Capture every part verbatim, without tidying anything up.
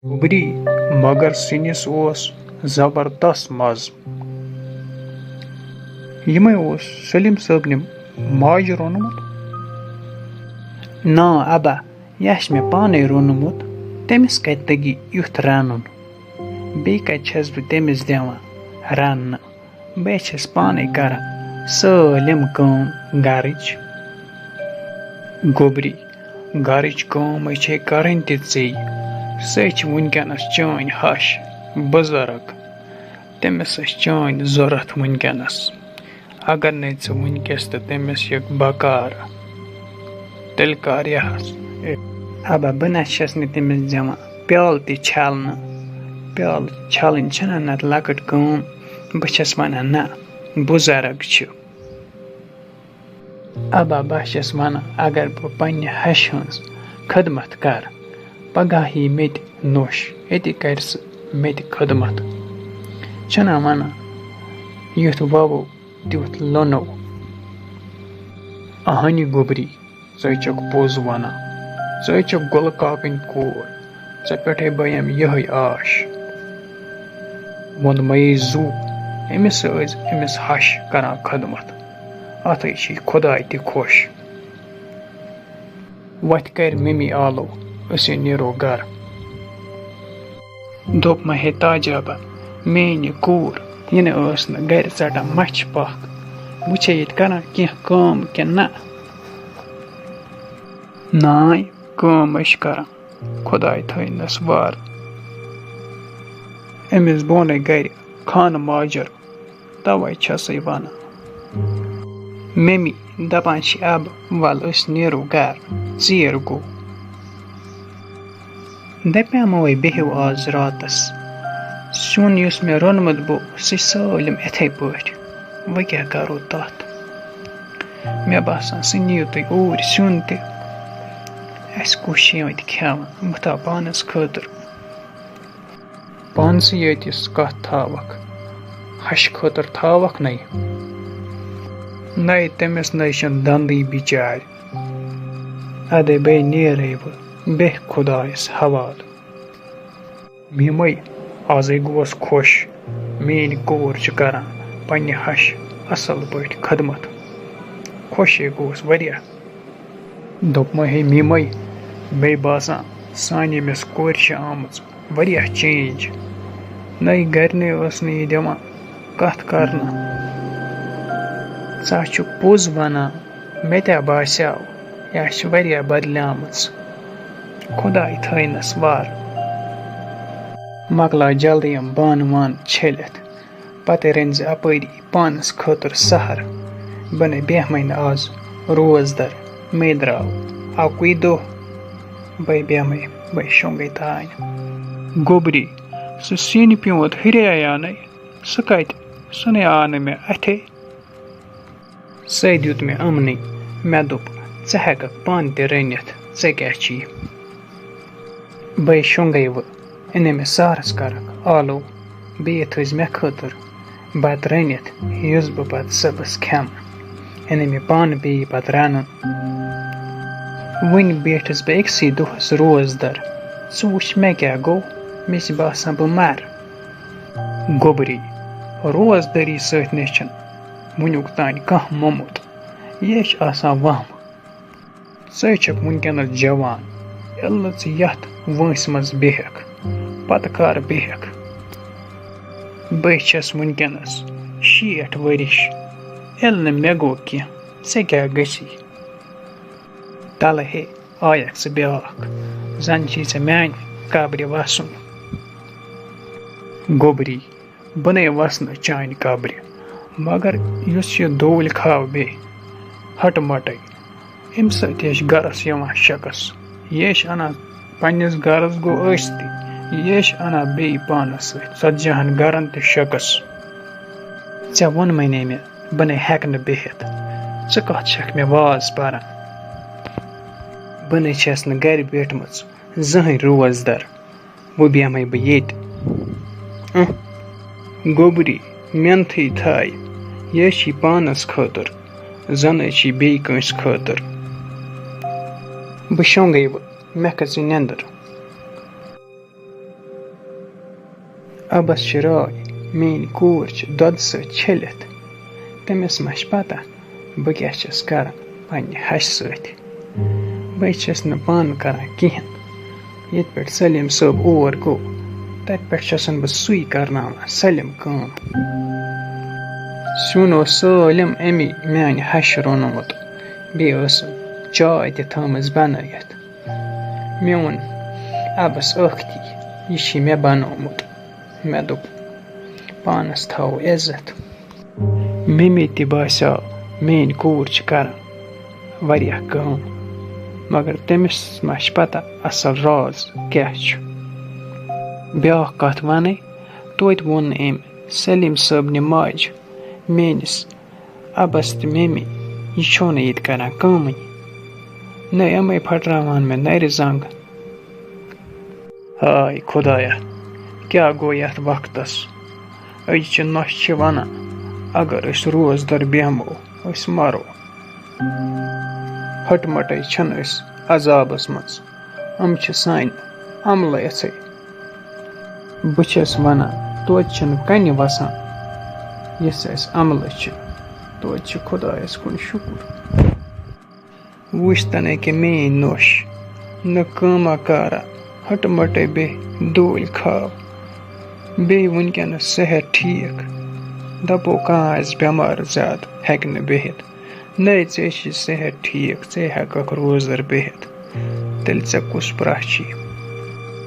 گوٚبری، مگر سِنِس اوس زبردست مَزٕ۔ یِمَے اوس سلیٖم صٲبنہِ ماجہِ روٚنمُت۔ نا ابا، یہِ آسہِ مےٚ پانَے روٚنمُت، تٔمِس کَتہِ تَگہِ یُتھ رَنُن؟ بیٚیہِ کَتہِ چھَس بہٕ تٔمِس دِوان رَننہٕ؟ بہٕ چھَس پانَے کران سٲلِم کٲم گرٕچ۔ گوٚبری، گرٕچ کٲم ہے چھے کرٕنۍ تہِ ژے، سۄے چھِ وٕنکیٚنَس چٲنۍ ہَش بُزرٕگ۔ تٔمِس ٲسۍ چٲنۍ ضوٚرَتھ وٕنکیٚنَس۔ اگر نَے ژٕ وٕنکیٚس تہٕ تٔمِس یِکھ بکار، تیٚلہِ کر یِہَس؟ ابا، بہٕ نہ چھَس نہٕ تٔمِس دِوان پیالہٕ تہِ چھَلنہٕ۔ پیالہٕ چھَلٕنۍ چھَنہ نَتہٕ لۄکٕٹ کٲم۔ بہٕ چھَس وَنان، نہ، بُزرٕگ چھِ۔ ابا، بہٕ چھَس وَنان، اگر بہٕ پنٛنہِ ہَشہِ ہٕنٛز خدمت کَرٕ، پگاہ یی مےٚ تہِ نوٚش، أتی کَرِ سُہ مےٚ تہِ خدمت۔ چھَنا وَنان، یُتھ وَوو، تیُتھ لوٚنو۔ اہنہِ گوٚبری، ژٕ چھکھ پوٚز ونان۔ ژٕ چھکھ گُلہٕ کاکٕنۍ کوٗر۔ ژےٚ پٮ۪ٹھے بیم یِہے آش۔ ووٚن مے زُو، أمِس ٲسۍ أمِس ہش کران خدمت۔ اتھے چھِ خداے تہِ خۄش۔ وتھ کرِ ممی آلو، أسۍ نیرو گرٕ۔ دوٚپ مہ ہے تاجابہ، میٛٲنۍ یہِ کوٗر، یہِ نہٕ ٲس نہٕ گرِ ژٹان مَچھِ پَکھ۔ وٕچھے ییٚتہِ کران کینٛہہ کٲم کِنہٕ نہ۔ ناے، کٲم ٲسۍ کران، خۄداے تھٲینَس وارٕ۔ أمِس بونَے گرِ خانہٕ ماجر۔ توے چھسے ونان۔ ممی دپان چھِ، اب ول أسۍ نیرو گرٕ، ژیر گوٚو۔ دپیٛاموے بِہِو آز راتس۔ سیُن یُس مےٚ روٚنمُت بہٕ، سُہ چھُ سٲلِم اِتھے پٲٹھۍ۔ وۄنۍ کیٛاہ کرو تتھ؟ مےٚ باسان، سُہ نِیِو تُہۍ اوٗرۍ سیُن تہِ۔ اَسہِ کُس چھُ ییٚتہِ کھٮ۪وان؟ بہٕ تھاوٕ پانس خٲطرٕ۔ پانسٕے یٲتِس کتھ تھاوکھ، ہشہِ خٲطرٕ تھاوکھ نے؟ نے، تٔمِس نے چھُنہٕ دندٕے بِچارِ۔ ادے بے نیرے بہٕ، بیٚہہ خۄدایس حوالہٕ۔ میمے، ازے گوس خۄش، میٲنۍ کوٗر چھِ کران پننہِ ہشہِ اصل پٲٹھۍ خدمت۔ خۄشے گوس واریاہ۔ دوٚپمَے، ہے میٖمَے، مےٚ باسان، سانہِ أمِس کورِ چھِ آمٕژ واریاہ change۔ نَے گَرِ نَے ٲس نہٕ یہِ دِوان کَتھ کَرنہٕ۔ ژٕ ہا چھُکھ پوٚز وَنان، مےٚ تہِ ہا باسیٛاو، یہِ ہا چھِ واریاہ بدلیمٕژ۔ خۄداے تھٲینَس وارٕ۔ مۄکلاو جلدی یِم بانہٕ وانہٕ چھٔلِتھ۔ پتہٕ رٔنۍ زِ اپٲری پانس خٲطرٕ سحر۔ بہٕ نے بیہمے نہٕ آز روزدر مے درٛاو اکُے دۄہ۔ بے بیہمے، بے شۄنگے تانۍ۔ گوٚبری، سُہ سِنۍ پیوٗنت ہُریایا نے؟ سُہ کتہِ؟ سُہ نے آو نہٕ مےٚ اَتھے۔ سُے دیُت مےٚ اَمنٕے۔ مےٚ دوٚپ، ژٕ ہٮ۪ککھ پانہٕ تہِ رٔنِتھ، ژےٚ کیٛاہ چھی؟ بَے شۄنٛگَے وٕ، أنے مےٚ سحرَس کَرَکھ آلو، بیٚیہِ تھٲوزِ مےٚ خٲطرٕ بَتہٕ رٔنِتھ، یُس بہٕ پَتہٕ صُبحَس کھٮ۪مہٕ۔ أنے مےٚ پانہٕ بیٚیہِ پَتہٕ رَنُن۔ وٕنہِ بیٖٹھٕس بہٕ أکسٕے دۄہَس روزدَر۔ ژٕ وٕچھ مےٚ کیٛاہ گوٚو، مےٚ چھِ باسان بہٕ مَرٕ۔ گوٚبری، روزدٔری سۭتۍ نے چھُنہٕ وٕنیُک تام کانٛہہ موٚمُت۔ یے چھِ آسان وَہمہٕ۔ ژٕے چھَکھ وٕنکیٚنَس جوان، ییٚلہِ نہٕ ژٕ یَتھ وٲنٛسہِ منٛز بیٚہَکھ، پَتہٕ کَر بیٚہَکھ؟ بہٕ چھَس وٕنکیٚنَس شیٹھ ؤرِش، ییٚلہِ نہٕ مےٚ گوٚو کینٛہہ، ژےٚ کیٛاہ گژھی؟ تَلہٕ ہے، آیَکھ ژٕ بیٛاکھ، زَن چھی ژےٚ میٛانہِ قبرِ وَسُن۔ گوٚبری، بہٕ نے وَسہٕ نہٕ چانہِ قبرِ، مگر یُس یہِ دوٗلۍ کھاو بیٚیہِ ہَٹہٕ مَٹَے، اَمہِ سۭتۍ یے چھِ گَرَس یِوان شَکَس۔ یے چھِ اَنان پنٛنِس گَرَس گوٚو ٲسۍتٕے، یے چھِ اَنان بیٚیہِ پانَس سۭتۍ ژَتجی ہَن گَرَن تہِ شَکَس۔ ژےٚ ووٚنمَے نے مےٚ، بہٕ نے ہٮ۪کہٕ نہٕ بِہِتھ۔ ژٕ کَتھ چھَکھ مےٚ واز پَران؟ بہٕ نے چھَس نہٕ گَرِ بیٖٹھمٕژ زٕہٕنۍ روزدَر۔ وۄنۍ بیٚہمَے بہٕ ییٚتہِ۔ اُہ، گوٚبری، محنتھٕے تھایہِ، یہِ چھِ پانَس خٲطرٕ، زَنہٕ چھِ بیٚیہِ کٲنٛسہِ خٲطرٕ۔ بہٕ شۄنٛگَے وۄنۍ، مےٚ کھٔژٕے نٮ۪نٛدٕر۔ اَبَس چھِ راے، میٛٲنۍ کوٗر چھِ دۄدٕ سۭتۍ چھٔلِتھ۔ تٔمِس ما چھِ پَتہ بہٕ کیٛاہ چھَس کَران پنٛنہِ ہَشہِ سۭتۍ؟ بہٕ چھَس نہٕ پانہٕ کَران کِہیٖنۍ۔ ییٚتہِ پٮ۪ٹھ سلیٖم صٲب اور گوٚو، تَتہِ پٮ۪ٹھ چھَسَن بہٕ سُے کَرناوان سٲلِم کٲم۔ سیُن اوس سٲلِم أمی میٛانہِ ہَشہِ روٚنمُت، بیٚیہِ ٲسٕم چاے تہِ تھٲومٕژ بَنٲیِتھ۔ میون اَبَس ٲختی، یہِ چھِ مےٚ بَنومُت۔ مےٚ دوٚپ، پانَس تھاوو عزت۔ ممی تہِ باسیو، میٛٲنۍ کوٗر چھِ کَران واریاہ کٲم، مگر تٔمِس ما چھِ پَتہ اَصٕل راز کیٛاہ چھُ۔ بیٛاکھ کَتھ وَنَے، توتہِ ووٚن نہٕ أمۍ سلیٖم صٲبنہِ ماجہِ میٛٲنِس اَبَس تہٕ ممی، یہِ چھو نہٕ ییٚتہِ کَران کٲمٕے۔ نہ یِمَے پھٹراوان مےٚ نَرِ زنٛگ۔ ہاے خۄدایا، کیٛاہ گوٚو یَتھ وقتَس؟ أزچہِ نۄشہِ چھِ وَنان، اگر أسۍ روزدَر بیٚہمو، أسۍ مَرو۔ ہٕٹمَٹَے چھِنہٕ أسۍ عذابَس منٛز، یِم چھِ سانہِ عملہٕ یِژھٕے۔ بہٕ چھَس وَنان، توتہِ چھِنہٕ کَنہِ وَسان، یِژھ اَسہِ عملہٕ چھِ، توتہِ چھِ خۄدایَس کُن شُکُر۔ وٕچھ تَن أکیٛاہ میٛٲنۍ نوٚش، نہ کٲمہ کارا، ہٕٹہٕ مٕٹَے بیٚہہِ دوٗلۍ کھاو۔ بیٚیہِ وٕنکیٚنَس صحت ٹھیٖک، دَپو کانٛہہ آسہِ بٮ۪مار زیادٕ، ہیٚکہِ نہٕ بِہِتھ۔ نَے ژےٚ چھِ صحت ٹھیٖک، ژٕ ہیٚکَکھ روزدَر بِہِتھ۔ تیٚلہِ ژےٚ کُس پرٛاہ چھی؟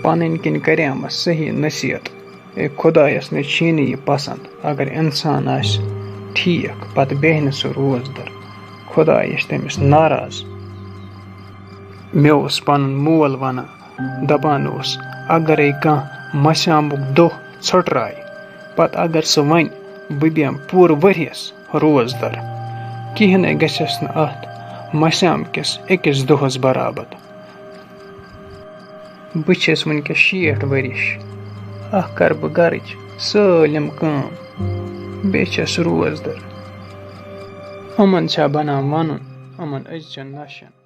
پَنٕنۍ کِنۍ کَریمَس صحیح نصیحت۔ اے خۄدایَس نَے چھی نہٕ یہِ پَسنٛد، اگر اِنسان آسہِ ٹھیٖک، پَتہٕ بیٚہہِ نہٕ سُہ روزدَر۔ خۄداے چھِ تٔمِس ناراض۔ مےٚ اوس پَنُن مول وَنان، دَپان اوس، اَگَرے کانٛہہ مَسیٛامُک دۄہ ژھۄٹرایہِ، پَتہٕ اَگَر سُہ وَنہِ، بہٕ بیٚہمہٕ پوٗرٕ ؤریَس روزدَر، کِہیٖنۍ نَے گژھٮ۪س نہٕ اَتھ مَسیٛام کِس أکِس دۄہَس برابر۔ بہٕ چھَس وٕنکیٚس شیٹھ ؤرِش۔ اَکھ کَرٕ بہٕ گَرٕچ سٲلِم کٲم، بیٚیہِ چھَس روزدَر۔ یِمَن چھا بَنان وَنُن یِمَن أزچَن نۄشَن؟